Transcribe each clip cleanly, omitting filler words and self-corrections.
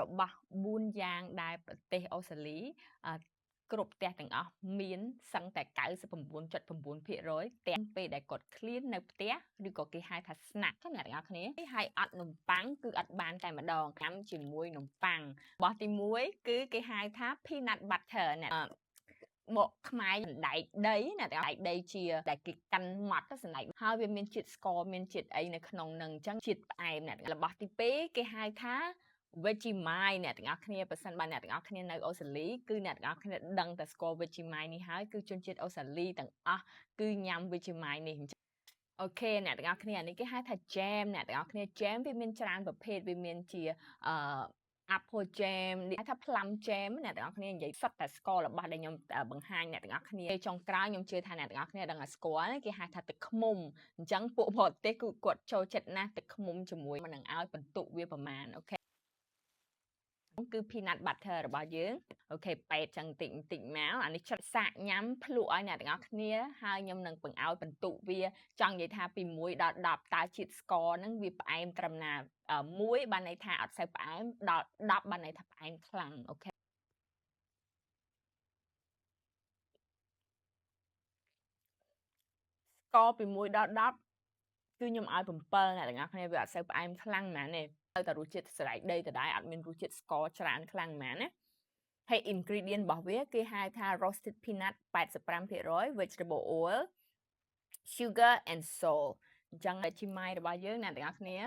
របស់4យ៉ាងដែលប្រទេសអូស្ត្រាលីគ្រប់ផ្ទះទាំងអស់មានសឹងតែ99.9%ទាំងពេលដែលគាត់ឃ្លាននៅផ្ទះឬក៏គេហៅថា snack ណាអ្នកទាំងអស់គ្នាហើយអត់នំប៉័ងគឺអត់បានតែម្ដងញ៉ាំជាមួយនំប៉័ងរបស់ទី1គឺគេហៅថា peanut butter អ្នកបកខ្មែរសណ្ដែកដីណាទាំងដែកដីជាដែលគេកាន់ម៉ត់សណ្ដែកហើយវាមានជាតិស្ករមានជាតិអីនៅក្នុងនឹងអញ្ចឹងជាតិផ្អែមអ្នករបស់ទី2គេហៅថា Vegemite អ្នកទាំងអស់គ្នាប្រសិនបើអ្នកទាំងអស់គ្នានៅអូស្ត្រាលីគឺអ្នកទាំងអស់គ្នាដឹងតែស្គាល់ Vegemite នេះហើយគឺជនជាតិអូស្ត្រាលីទាំងអស់គឺញ៉ាំ Vegemite នេះOK អ្នកទាំងអស់គ្នាអានេះគេហៅថា jam អ្នកទាំងអស់គ្នា jam វាមានច្រើនប្រភេទវាមានជាapple jam នេះហៅថា plum jam អ្នកទាំងអស់គ្នានិយាយសុទ្ធតែស្គាល់របស់ដែលខ្ញុំបង្ហាញអ្នកទាំងអស់គ្នាចុងក្រោយខ្ញុំជឿថាអ្នកទាំងអស់គ្នាដឹងតែស្គាល់គេហៅថាទឹកឃ្មុំអញ្ចឹងពួកបរទេសគឺគាត់ចូលចិត្តណាស់ទឹកឃ្មុំជាមួយនឹងឲ្យបន្ទុកវាប្រមាណ OK គឺ peanut butter របស់យើង OK ប៉ែតចឹងតិចតិចមកអានេះច្រសាកញ៉ាំភ្លក់ឲ្យអ្នកទាំងអស់គ្នាហើយខ្ញុំនឹងបង្ឲ្យបន្ទុកវាចង់និយាយថាពី1ដល់10តើជាតិស្ករហ្នឹងវាផ្អែមត្រឹមណា1បានន័យថាអត់សូវផ្អែមដល់10បានន័យថាផ្អែមខ្លាំង OK ស្ករពី1ដល់10គឺខ្ញុំឲ្យ7អ្នកទាំងអស់គ្នាវាអត់សូវផ្អែមខ្លាំងហ្មងទេនៅតែរសជាតិសណ្ដែកដីដដែលអត់មានរសជាតិស្ករច្រើនខ្លាំងហ្មងណាហើយ ingredient របស់វាគេហៅថា roasted peanut 85% vegetable oil, sugar and salt អញ្ចឹង Vegemite របស់យើងអ្នកទាំងអស់គ្នា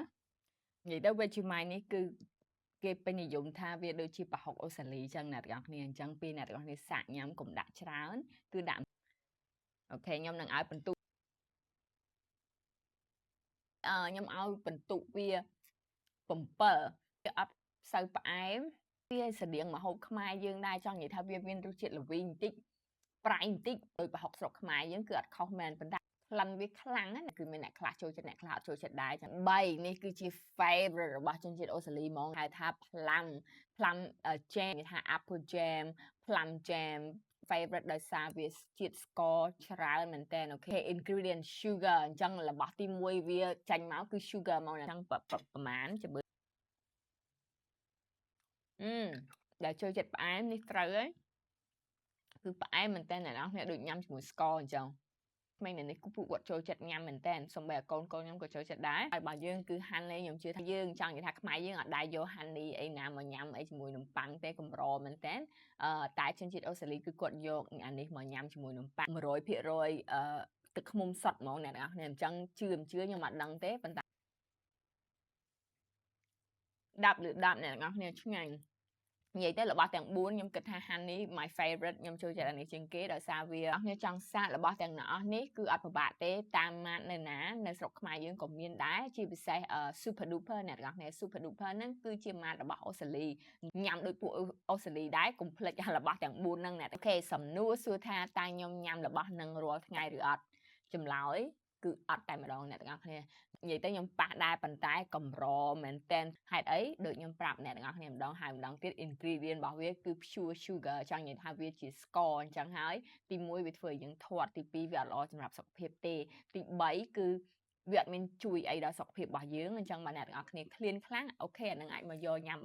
និយាយទៅ Vegemite នេះគឺគេពេញនិយមថាវាដូចជាប្រហុកអូស្ត្រាលីអញ្ចឹងអ្នកទាំងអស់គ្នាអញ្ចឹងពេលអ្នកទាំងអស់គ្នាសាកញ៉ាំកុំដាក់ច្រើនគឺដាក់ OK ខ្ញុំនឹងឲ្យបន្ទុកខ្ញុំឲ្យបន្ទុកវា7វាអត់សូវផ្អែមវាស្តៀងម្ហូបខ្មែរយើងដែរចង់និយាយថាវាមានរសជាតិល្វីងបន្តិចប្រៃបន្តិចដោយប្រហុកស្រុកខ្មែរយើងគឺអត់ខុសមែនប៉ុន្តែក្លិនវាខ្លាំងណាគឺមានអ្នកខ្លះចូលចិត្តអ្នកខ្លះអត់ចូលចិត្តដែរចឹង3នេះគឺជា favorite របស់ជនជាតិអូស្ត្រាលីហ្មងហៅថា plum jam គេថា apple jam, plum jam favorite ដោយសារវាជាតិស្ករច្រើនមែនតើ OK ingredient sugar អញ្ចឹងរបស់ទី1វាចាញ់មកគឺ sugar មកអញ្ចឹងប្រហែលចាំមើលដែលចូលចិត្តផ្អែមនេះត្រូវហើយគឺផ្អែមមែនតើអ្នកនរគ្នាដូចញ៉ាំជាមួយស្ករអញ្ចឹងក្មេងនេះគឺពួកគាត់ចូលចិត្តញ៉ាំមែនតើសំបីកូនកូនខ្ញុំក៏ចូលចិត្តដែរហើយបើយើងគឺ honey ខ្ញុំជឿថាយើងចង់និយាយថាខ្មែរយើងអត់ដែរយក honey អីណាមកញ៉ាំអីជាមួយនំប៉័ងទេកម្រមែនតើតែជនជាតិអូស្ត្រាលីគឺគាត់យកអានេះមកញ៉ាំជាមួយនំប៉័ង100%ទឹកឃ្មុំសុទ្ធហ្មងអ្នកនរគ្នាអញ្ចឹងជឿមិនជឿខ្ញុំអត់ដឹងទេប៉ុន្តែ10ឬ10អ្នកទាំងអស់គ្នាឆ្ងាញ់និយាយទៅរបស់ទាំង4ខ្ញុំគិតថា honey my favorite ខ្ញុំចូលចិត្តអានេះជាងគេដោយសារវាអស់គ្នាចង់សាករបស់ទាំងអស់នេះគឺអត់ពិបាកទេតាមម៉ាតនៅណានៅស្រុកខ្មែរយើងក៏មានដែរជាពិសេស Super Duper អ្នកទាំងអស់គ្នា Super Duper ហ្នឹងគឺជាម៉ាតរបស់អូស្ត្រាលីញ៉ាំដូចពួកអូស្ត្រាលីដែរកុំភ្លេចរបស់ទាំង4ហ្នឹងអ្នក OK សំណួរសួរថាតើខ្ញុំញ៉ាំរបស់នឹងរាល់ថ្ងៃឬអត់ចម្លើយគឺអត់តែម្ដងអ្នកទាំងអស់គ្នានិយាយទៅខ្ញុំប៉ះដែរប៉ុន្តែកម្រមែនតែនហេតុអីដូចខ្ញុំប្រាប់អ្នកទាំងអស់គ្នាម្ដងហើយម្ដងទៀត ingredient របស់វាគឺ pure sugar ចង់និយាយថាវាជាស្ករអញ្ចឹងហើយទី1វាធ្វើឲ្យយើងធាត់ទី2វាអត់ល្អសម្រាប់សុខភាពទេទី3គឺវាអត់មានជួយអីដល់សុខភាពរបស់យើងអញ្ចឹងបើអ្នកទាំងអស់គ្នាឃ្លានខ្លាំង OK អានឹងអាចមកយកញ៉ាំ